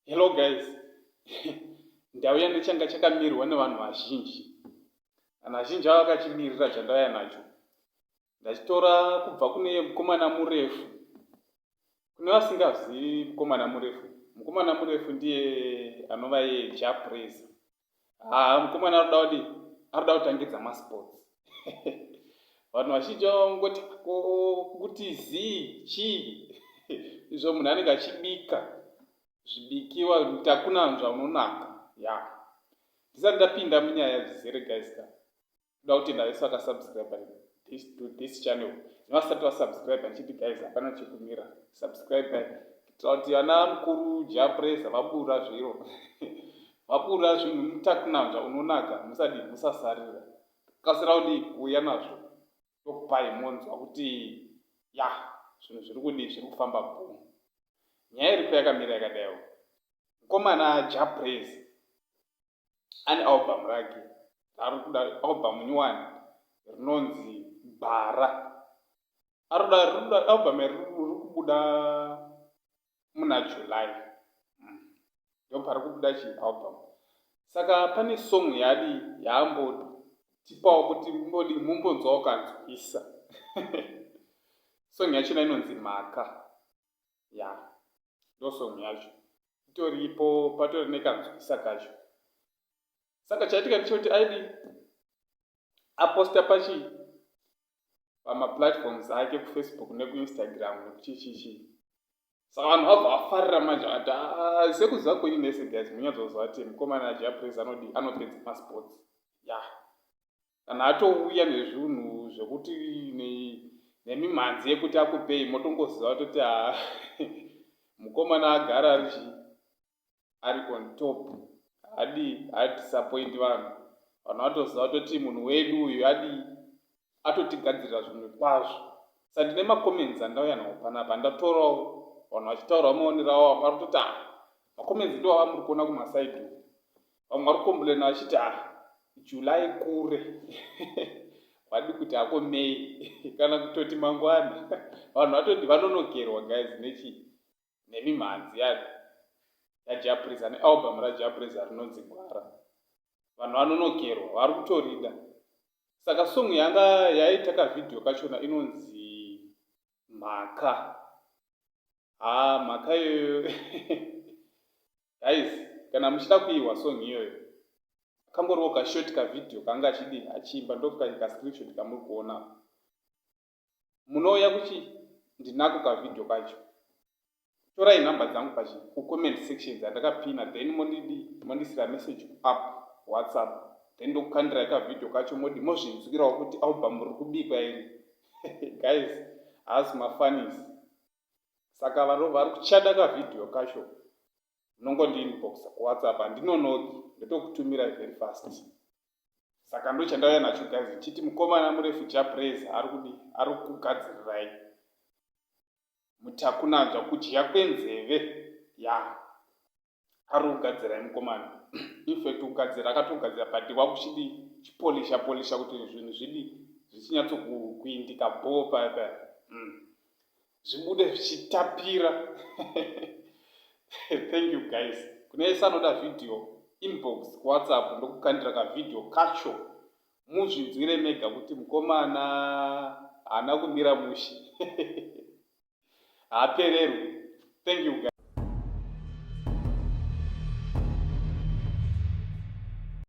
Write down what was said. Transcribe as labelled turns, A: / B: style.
A: Hello guys, ndauya nechanga chakamirwa nevanhu vazhinji. Vanhu vazhinji ava vakachimirira chandauya nacho. Ndachitora kubva kune mukomana murefu. Kune vasingazivi mukomana murefu, mukomana murefu ndiye anova iye Jah Prayzah. Haa mukomana arikuda kudii? Arikuda kutangidza masports. Vanhu vazhinji vangoti kuti zii chii izvo munhu anenge achibika zvibikiwa mutakunanzva unonaka ya ndisati ndapinda munyaya zvizere guys ka Ndoda kutenda vese vakasubscribe this, to this channel nevasati vasubscribe ndichiti guys hapana chekumira subscribe kuitira kuti vana mukuru japresa vabura zviro vabura zvinhu mutakunanzva unonaka musadi musasarira kasira kudii kuuya nazvo tokupai monzwa kuti ya zvinhu zviri kudii zviri kufamba bhoo nyaya iripo yakamira yakadaiwo mukomana japresa Ane album rake raari kuda album nyowani rinonzi Gwara. Arikuda rikuda album iri riri kubuda muna July. Mm. Ndopari kubuda chi album. Saka pane song yaadi yaambotipawo kuti mumbodi mumbonzwawo kanzwisa. Song yachona inonzi Mhaka. Ya. Yeah. Ndo song yacho. Itoripo patori nekanzwisa kacho. Saka chaitika ndechekuti aidi aposta pachi pamaplatforms ake kufacebook nekuinstagram nekuchichichi saka vanhu vabva vafarira manje vakati ah, sekuziva kwenyu mese guys munyatsoziva kuti mukomana ajapress anodi anopedza masports ya yeah. Kana atouya nezvinhu zvekuti nemimhanzi yekuti akupei motongoziva toti haa mukomana agara ari chii ari on top haadii haadisappoint vanhu vanhu vatoziva toti munhu wedu uyu adii atotigadzirira zvinhu kwazvo sa ndine macomments andauya nawo panapa ndatorawo vanhu vachitaurawo maonero avo vari kutoti ah macomments ndiwo avamuri kuona kumasaidi Vamwe vari kucomplaina vachiti ah July kure wadi kuti hako May kana kutoti mangwana vanhu vatoti vanonokerwa guys nechi nemimhanzi ya yaJah nealbum raJah Prayzah rinonzi Gwara vanhu vanonokerwa vari kutorida saka song yanga yaita kavideo kachona inonzi Mhaka haa mhaka iyoyo Guys kana muchida kuihwa song iyoyo kangoriwo kashort kavideo kaanga achidii achiimba ndoka screenshot kamuri kuona munouya kuchi ndinako kavideo kacho torai nhamba dzangu pachi kucomment section dzandakapina then mondidi mondisira message up whatsapp then ndokukandirai kavideo kacho modi mozvinzwirawo kuti album riri kubikwa iri guys haasi mafanis Saka vari kuchada kavideo kacho unongondiinboxa kuwhatsapp handinonoki ndotokutumira very fast saka ndochandauya nacho guys ndichiti mukomana murefu Jah Prayzah ari kudi ari kugadzirirai mutakunanzva kudya kwenzeve ya yeah. Ari kugadzira mukomana infact kugadzira akatogadzira but wakuchidi chipolisha polisha kuti zvinhu zvidi zvichinyatso kuindika bhoo paya paya mm. Zvibude zvichitapira. Thank you guys. Kune ese anoda video inbox kuwhatsapp ndokukandira kavideo kacho muzvinzwire mega kuti mukomana haana kumira mushe. Haapererwi. Thank you guys.